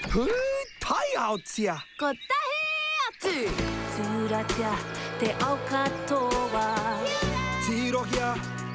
Pūtaiaotia! Kotahi atu! Tūratia te ao katoa. Tirohia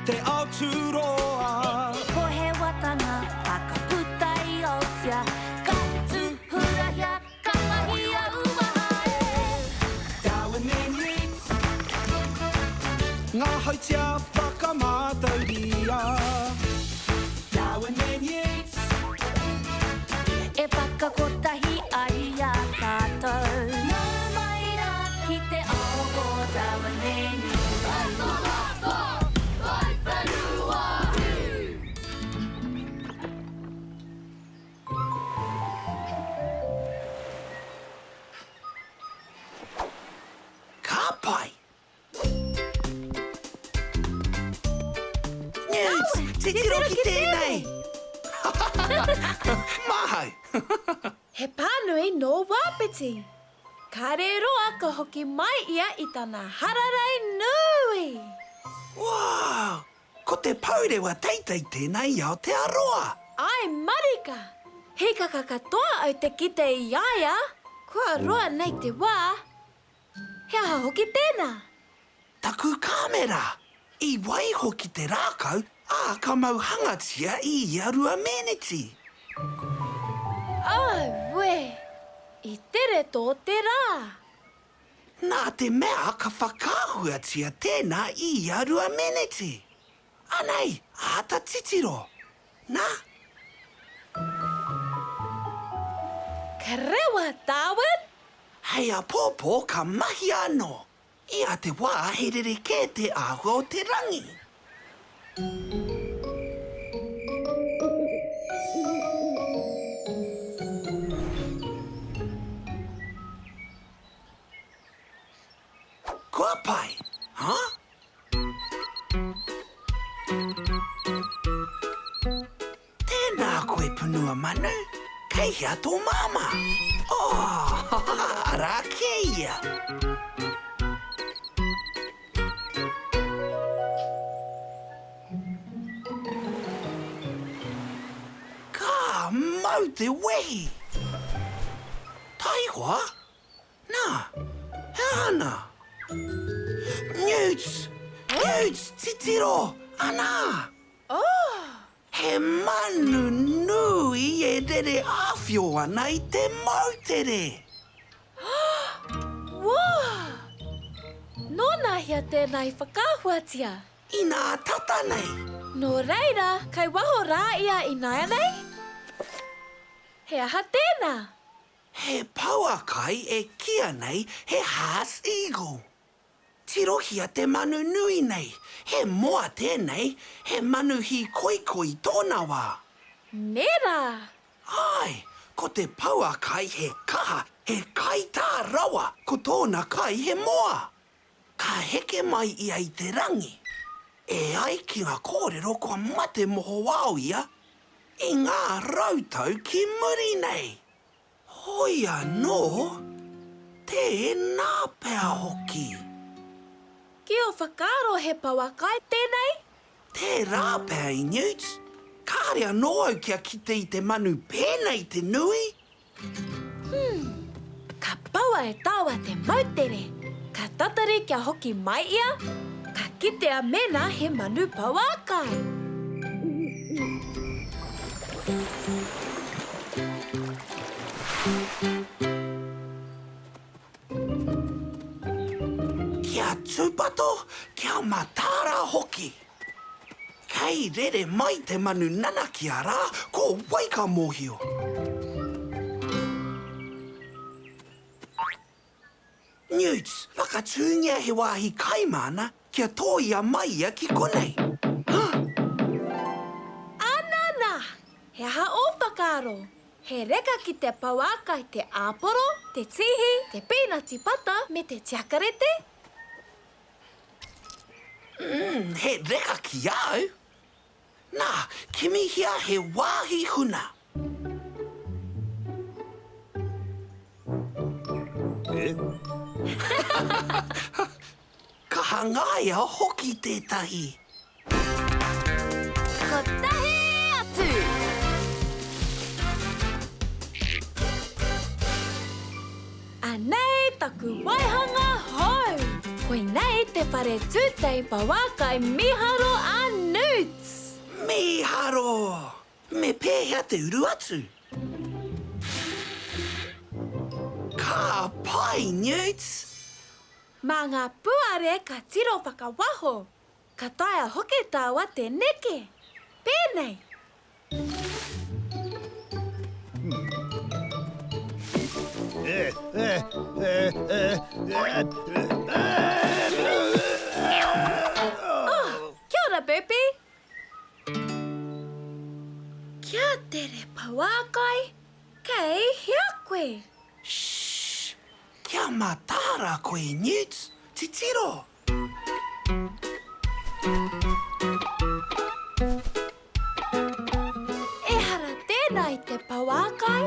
te ao tūroa. Ko he watanga whakaputa i Aotea. Ka tūhurahia, ka mahia uaha e. Darwin and Yeats. Ngā hautia whakamātauria. Darwin and Yeats. E whakakotahi ai i a tātou. Nau mai rā ki te ao o Darwin and Yeats. Ka pai! Newts, titiro ki tēnei! Māhau! He pānui nō Wāpiti. Kāre roa ka hoki mai ia i tana hararei nui! Wow! Ko te pourewa teitei tēnā i Aotearoa! Āe marika! Hīkaka katoa au te kite i a ia! Kua roa nei te wā! He aha hoki tēnā? Taku kāmera! I waiho ki te rākau, ā, ka mau hangatia i ia meneti. Auē! I tere tō te rā! Nā te mea ka whakaahuatia tēnā i ia meneti. Anei, āta titiro. Nā. Ka rewa, Darwin! Hei āpōpō ka mahia anō. Ia te wā he rerekē te āhua o te rangi. Kua pai, huh? Tēnā koe punua manu, kei hea tō māmā? Oh, arā kē ia! Ka mau te wehi! Taihoa, Nā, he aha nā? Newts! Newts, titiro! Anā! Oh! He manu nui e rere āwhio ana i te moutere! Whoa! Nōnahea tēnā i whakaahuatia? Inā tata nei! Nō reira, kei waho rā ia ināianei? He aha tēnā? He pouakai e kīa nei he Haas Eagle. Tirohia te manu nui nei, he moa tēnei, he manu hīkoikoi tōna wā. Nē rā? Āe, ko te pouakai he kaha, he kaitā rawa, ko tōna kai he moa. Ka heke mai ia i te rangi. E ai ki ngā kōrero kua mate mohoao ia i ngā rautau ki muri nei. Hoi anō, tēnā pea hoki. Ki ō whakaaro he pouakai tēnei? Tērā pea i Newt. Kāre anō au kia kite i te manu pēnei te nui. Hmm. Ka paua e tāua te moutere. Ka tatari kia hoki mai ia, ka kitea mēnā he manu pouākai. Kia tūpato, kia mataara hoki. Kei rere mai te manu nanakia rā, ko wai ka mōhio? Newts, whakatūngia he wāhi kai māna kia tōia mai ia ki konei. Huh! Anana! He aha ō whakaaro? He reka ki te pouākai te āporo, te tīhi, te pīnati pata me te tiakarete? Umm, he reka ki a au. Nā, kimihia he wāhi huna. Ka hangaia hoki tētahi. Kotahi atu! whare tūtei pouākai mīharo a Newts! Mīharo! Me pēhea te uru atu? Ka pai, Newts! Mā ngā puare ka tiro whakawaho, ka taea hoki tāua te neke. Pēnei. Oh, kia ora, Burpee! Kia tere pouākai, kei hea koe? Shh! Kia mataara koe, Newt! Titiro! Ehara tēnā i te pouākai.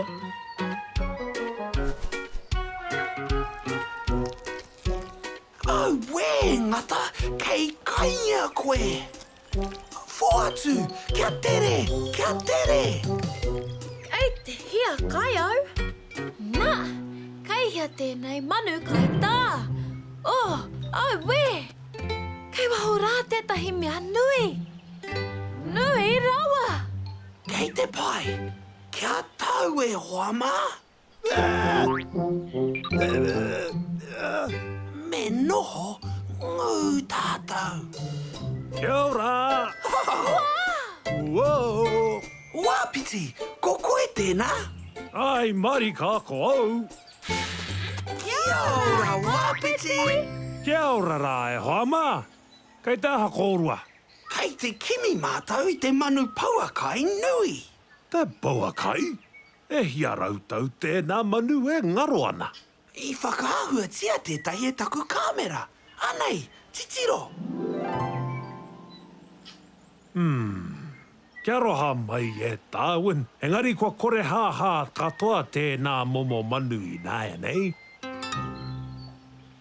Auē, Ngata, kei kaingia koe! Whoatu! Kia tere! Kia tere! Kei te hiakai au. Nā, kei hea tēnei manu kaitā? Oh, auē! Kei waho rā tētahi mea nui! Nui rawa! Kei te pai! Kia tau e hoa mā! Me noho ngū tātou. Kia ora! Whoa! Wāpiti, ko koe tēnā? Āe marika, ko au! Kia ora, Wāpiti! Kia ora rā e hoa mā! Kei te aha kōrua? Kei te kimi mātou i te manu pouakai nui. Te pouakai? E hia rautau tēnā manu e ngaro ana? I whakaahuatia tētahi e taku kāmera. Anei, titiro! Umm. Kia aroha mai e Darwin, engari kua korehāhā katoa tēnā momo manu ināianei.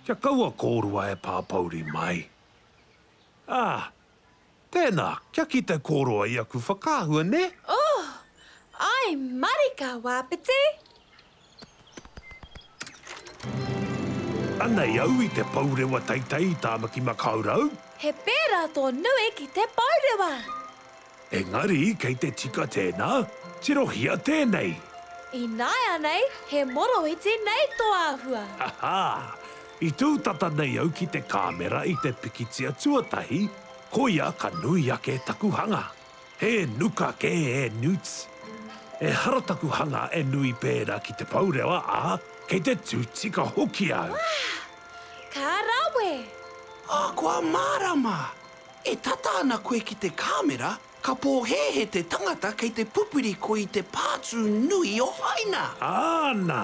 Kia kaua kōrua e pāpouri mai. Ā, Tēnā, kia kite kōrua i aku whakaahua, nē? Oh, āe marika, Wāpiti! Anei au i te pourewa teitei i Tāmaki Makaurau. He pērā tō nui ki te pourewa. Engari, kei te tika tēnā, tirohia tēnei. Ināianei, he moroiti nei tō āhua. Ha ha! I tū tata nei au ki te kāmera i te pikitia tuatahi, koia ka nui ake taku hanga. He nuka kē e Newts. Ehara taku hanga e nui pērā ki te pourewa, ā, kei te tū tika hoki au. Wā! Ka rawe! Ā, kua mārama! E tata ana koe ki te kāmera, ka pōhēhē te tangata kei te pupuri koe i te pātū nui o Haina. Āna!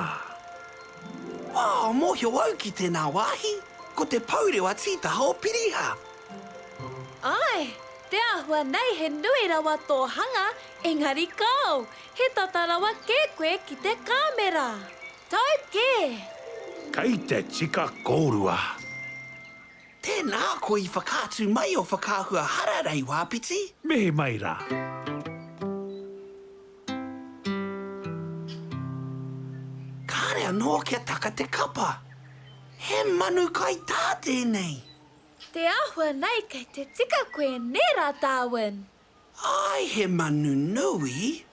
Ā, mōhio au ki tēnā wāhi, ko te pourewa tītaha o Piriha. Āe, te āhua nei he nui rawa tō hanga, engari kāo, he tata rawa kē koe ki te kāmera. Tau kē! Kei te tika kōrua. Tēnā koe i whakaatu mai o whakaahua hararei, Wāpiti. Mihi mai rā. Kāre anō kia taka te kapa. He manu kaitā tēnei. Te āhua nei kei te tika koe nē rā Darwin? Āe he manu nui.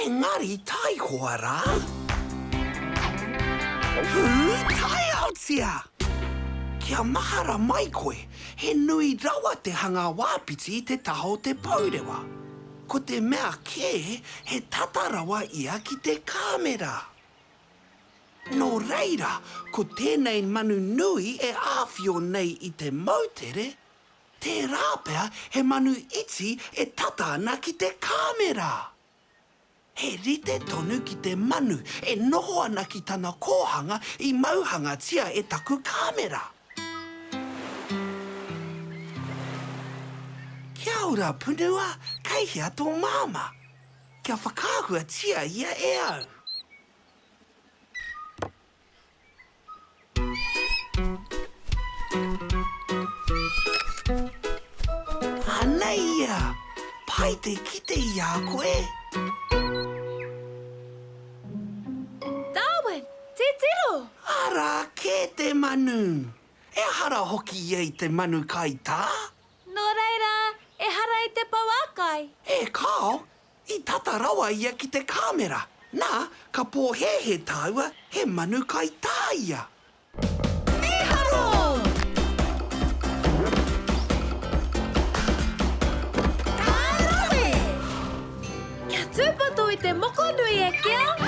Engari taihoa rā. Pūtaiaotia! Kia mahara mai koe, he nui rawa te hanga wāpiti i te taha o te pourewa. Ko te mea kē, he tata rawa ia ki te kāmera. Nō reira, ko tēnei manu nui e āwhio nei i te moutere, Tērā pea he manu iti e tata ana ki te kāmera. He rite tonu ki te manu e noho ana ki tana kōhanga i mauhangatia e taku kāmera. Kia ora Punua, kei hea tō māmā? Kia whakaahuatia ia e au. Anei ia! Pai te kite i a koe! Darwin, titiro! Arā kē te manu! E aha ra Ehara hoki ia i te manu kaitā. Nō reira, ehara i te pouākai. E kāo, i tata rawa ia ki te kāmera. Nā, ka pōhēhē tāua he manu kaitā ia. Mīharo! Ka rawe! Kia tūpato i te mokonui e kea!